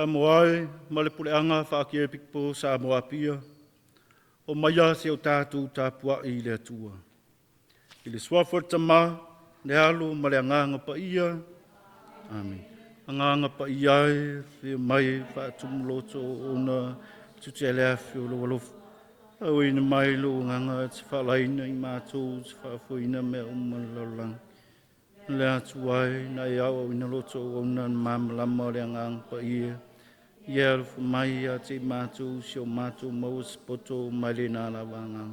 Samoa e ma le puleaga faa-Arkiepikopo o Samoa Apia, o maia si o tatou tapuai i le Atua. I le suafa o le Tama, le Alo ma le Agaga Paia. Amen. Agaga Paia e, afio mai e faatumu loto ona tutea le afi o lou alofa. Auina mai lou agaga e te faalaina i matou te faafoeina mea uma le lalolagi. Le Atua e, na e aoaoina loto o auauna na malamalama o le Agaga Paia, ia alofa mai ia te i matou si o matou maua se poto mai lena lava agaga.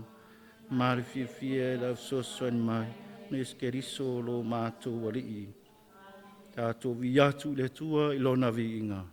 Ma le fiafia e lau fesoasoani mai, na Iesu Keriso lo matou Alii. Tatou viia atu i le Atua i lona viiga.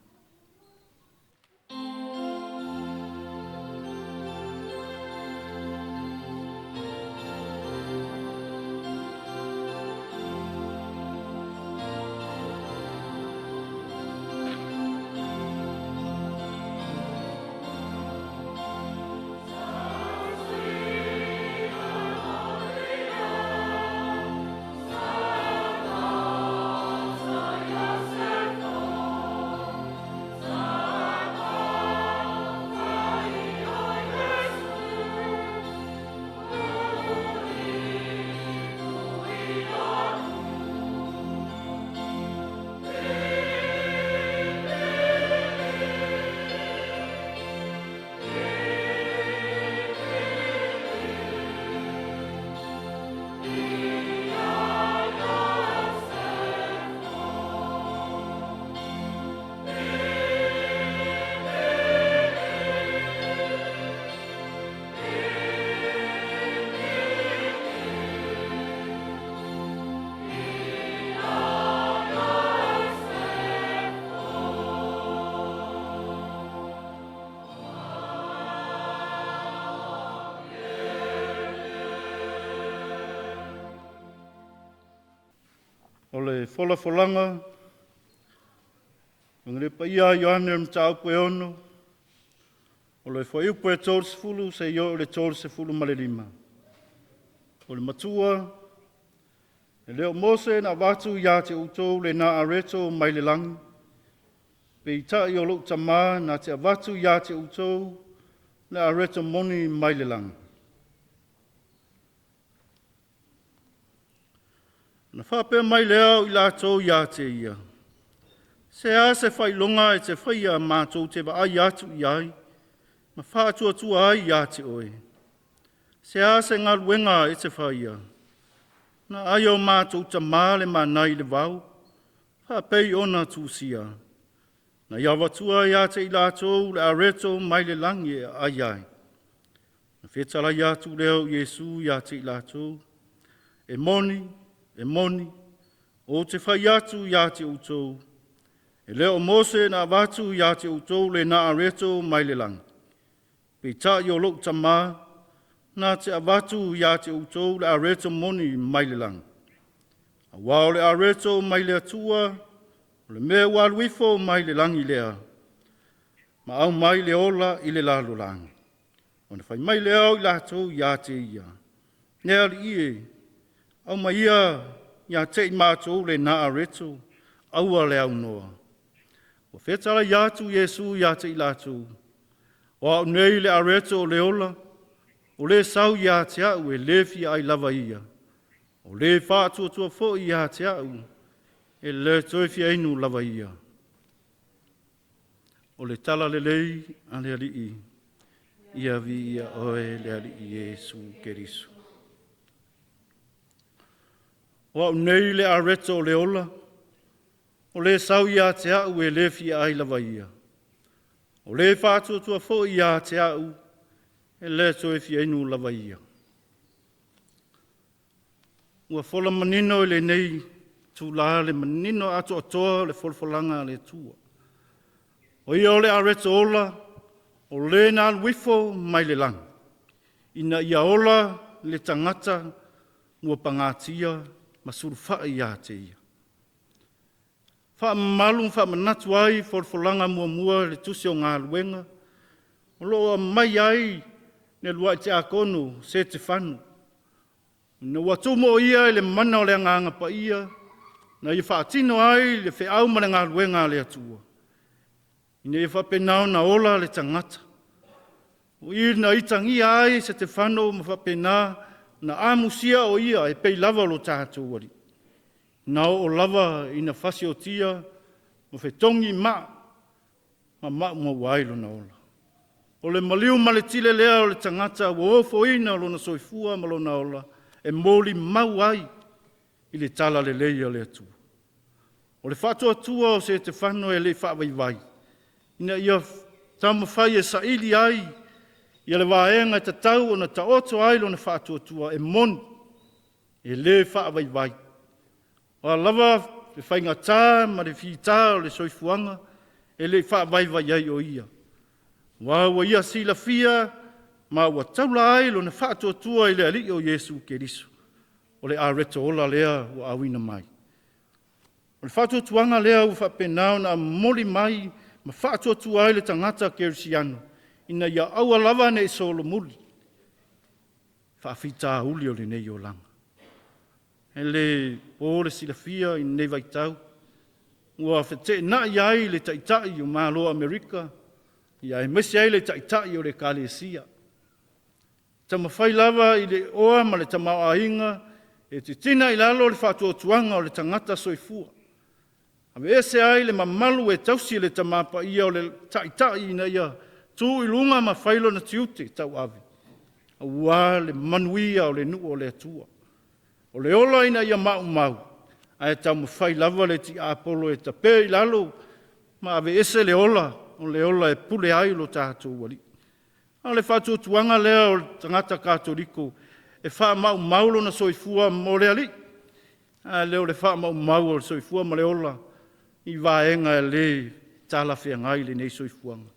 O le folafolaga, le paia Ioane o le mataupu e 6, o le fuaiupu e 30 seia oo i le 35. O le matua, e le o Mose na avatu ia te outou le na areto mai le lagi, peitai o lou tamā na te avatu ia te outou le areto moni mai le lagi. Na faapea mai lea o i latou ia te ia, se a se faailoga e te faia matou te vaai atu i ai, ma faatuatua ai ia te oe. Se a se galuega e te faia, na ai o matou tamā le mana i le vao, faapei ona tusia. Na ia avatua ia te i latou le areto mai le lagi e ai ai. Na fetalai atu lea o Iesu ia te i latou, e moni, e moni, ou te fai atu ia te outou, e le o Mose na avatu ia te outou le na areto mai le lagi. Peitai o lou tamā, na te avatu ia te outou le areto moni mai le lagi. Auā o le areto mai le Atua, o le mea ua alu ifo mai le lagi lea, ma au mai le ola i le lalolagi. Ona fai mai lea o i latou ia te ia, le alii e, aumaia ia te i matou le na areto, aua le aunoa. Ua fetalai atu Iesu ia te i latou, o au nei le areto o le ola, o le sau ia te au e le fia ai lava ia. O le faatuatua foi ia te au, e le toe fia inu lava ia. O le tala lelei a le Alii, ia viia oe le Alii Iesu Keriso. O au nei le areto o le ola, o le sau ia te au e le fia ai lava ia. O le faatuatua foi ia te au, e le toe fia inu lava ia. Ua fola manino i lenei tula le manino atoatoa o le folafolaga a le Atua. O ia o le areto ola, o le na alu ifo mai le lagi, ina ia ola le tagata ua pagatia ma sulufai ia te ia. Faamamalu ma faamanatu ai folafolaga muamua i le tusi o galuega, o lo o aumai ai le uluai tiakono Setefano, ina ua tumu o ia i le mana o le Agaga Paia, na ia faatino ai le feau ma le galuega a le Atua. Ina ia faapena ona ola le tagata. O i na itagia ai Setefano ma faapena na amusia o ia e pei lava o lo tatou Alii. Na oo lava ina fasiotia ma fetogi maa ma maumau ai lona ola. O le maliu ma le tile lea o le tagata ua ofoina lona soifua ma lona ola e molimau ai i le talalelei a le Atua. O le faatuatua o Setefano e le faavaivai, ina ia taumafai e saili ai ia le vaega e tatau ona taoto ai lona faatuatua e moni, e le faavaivai. O a lava le faigata ma le fita o le soifuaga, e le i faavaivai ai o ia, aua ua ia silafia ma ua taula ai lona faatuatua i le Alii o Iesu Keriso, o le areto ola lea ua auina mai. O le faatuatuaga lea ua faapena ona momoli mai ma faatuatua ai le tagata kerisiano, ina ia aua lava ne i solomuli faafitauli o lenei olaga. E le po le silafia i lenei vaitau, ua feteenai ai le Taitai o Malo o Amerika, aemaise ai le Taitai o le Ekalesia. E taumafai lava i le oa ma le tamaoaiga e titina i lalo le faatuatuaga o le tagata soifua, aveese ai le mamalu e tausi e le Tama Paia o le Taitai ina ia tu i luga ma fai lona tiute tauave, aua le manuia o le nuu o le Atua. O le ola ina ia maumau, ae taumafai lava le tiapolo e tape i lalo ma aveese le ola, o le ola e pule ai lo tatou Alii. A o le faatuatuaga lea o le tagata Katoliko e faamaumau lona soifua mo le Alii, ae le o le faamaumau o le soifua ma le ola i vaega e le talafeagai lenei soifuaga,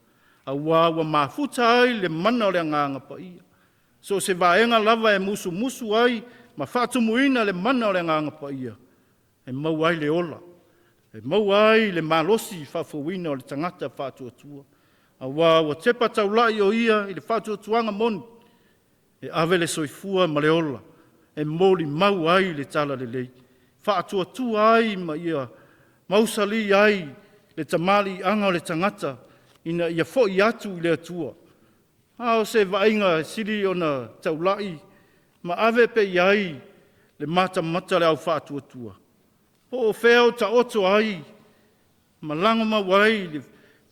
aua ua mafuta ai le mana o le Agaga Paia. So o se vaega lava e musumusu ai ma faatumuina le mana o le Agaga Paia, e maua ai le ola, e maua ai le malosi faafouina o le tagata faatuatua, aua ua tepa taulai o ia i le faatuatuaga moni e ave le soifua ma le ola e molimau ai le talalelei, faatuatua ai ma ia mausali ai le tamaliiaga o le tagata ina ia foi atu i le Atua. A o se vaaiga e sili ona taulai ma ave pea i ai le matamata a le au faatuatua? Po o fea o taoto ai ma lagomau ai le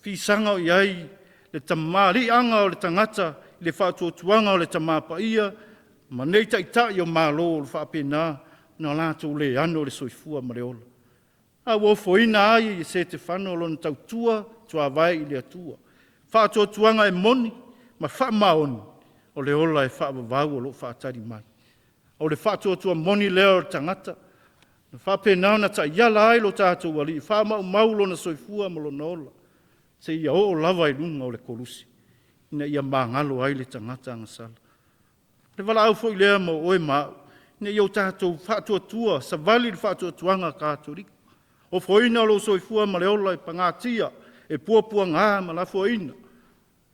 fisaga o i ai le tamaliiaga o le tagata i le faatuatuaga o le Tama Paia ma nei Taitai o Malo o lo o faapena ona latou le ano i le soifua ma le ola. A ua ofoina ai e Setefano lona tautua tuavae i le Atua, faatuatuaga e moni ma faamaoni, o le ola e faavavau o lo o faatali mai. O le faatuatua moni lea o le tagata na faapena ona taiala ai lo tatou Alii e faamaumau lona soifua ma lona ola seia oo lava i luga o le Koluse, ina ia magalo ai le tagata agasala. O le valaau foi lea mo oe ma au, ina ia o tatou faatuatua, savali i le faatuatuaga Katoliko, ofoina lou soifua ma le ola e pagatia, e puapuaga ma lafoaiina,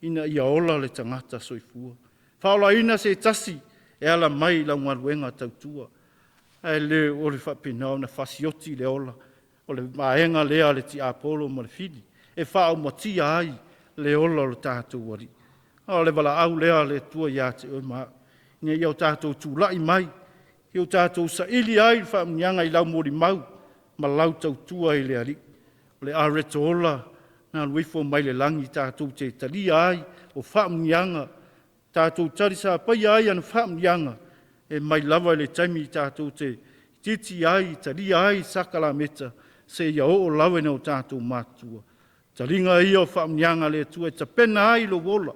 ina ia ola le tagata soifua. Faaolaina se tasi e ala mai i lau galuega tautua, ae le o le faapena ona fasioti le ola. O le vaega lea a le tiapolo ma le fili e faaumatia ai le ola o le tatou Alii. A o le valaau lea a le Atua ia te oe ma au, ina ia o tatou tulai mai, ia o tatou saili ai le faamanuiaga i lau molimau ma lau tautua i le Alii. O le areto ola na alu ifo mai le lagi tatou te talia ai o faamanuiaga, tatou talisapaia ai ana faamanuiaga e mai lava i le taimi tatou te itiiti ai e talia ai sakalameta seia oo lava ina o tatou matutua. O taliga ia o faamanuiaga a le Atua e tapena ai lou ola,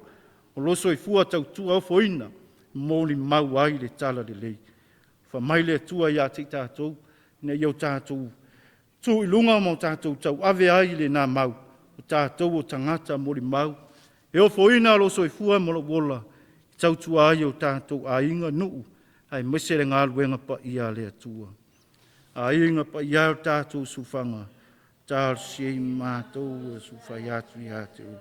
o lou soifua tautua ofoina, molimau ai le talalelei. Fai mai le Atua ia te i tatou, ina ia o tatou tu i luga ma o tatou tauave ai lena mau, o tatou o tagata molimau, e ofoina lou soifua ma lou ola e tautua ai o tatou aiga, nuu, aemaise le galuega paia a le Atua. Aiga paia e o le tatou siufaga, talosia i matou e fai atu ia te oe.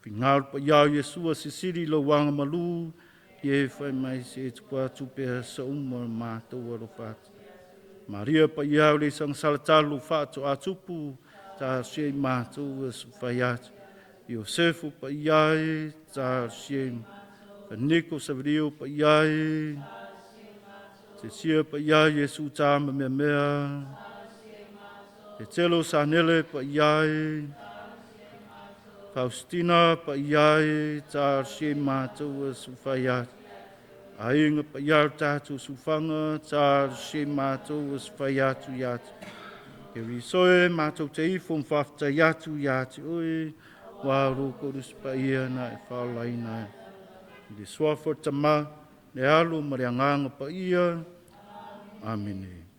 Finau le paia o Iesu silisili i lou agamalu, ia e fai mai se tupu atu pea sa uma matou alofa atu. Maria paia o le sagasala talu faatoa tupu, talosia i matou e fai atu. Iosefu paia e, talosia Niko Savilio paia e, Tesia paia Iesu tama mea mea, Petelo Sanele paia e, Faustina paia e, talosia matou sufai atu. Aiga paia o tatou sufaga, talosia matou sufai atu ia te. E risoe matou te ifo ma atu ia te oe, ua o lo paia na e faolaina ai. I le suafa o le Tama, le Alo ma le Agaga Paia. Amene.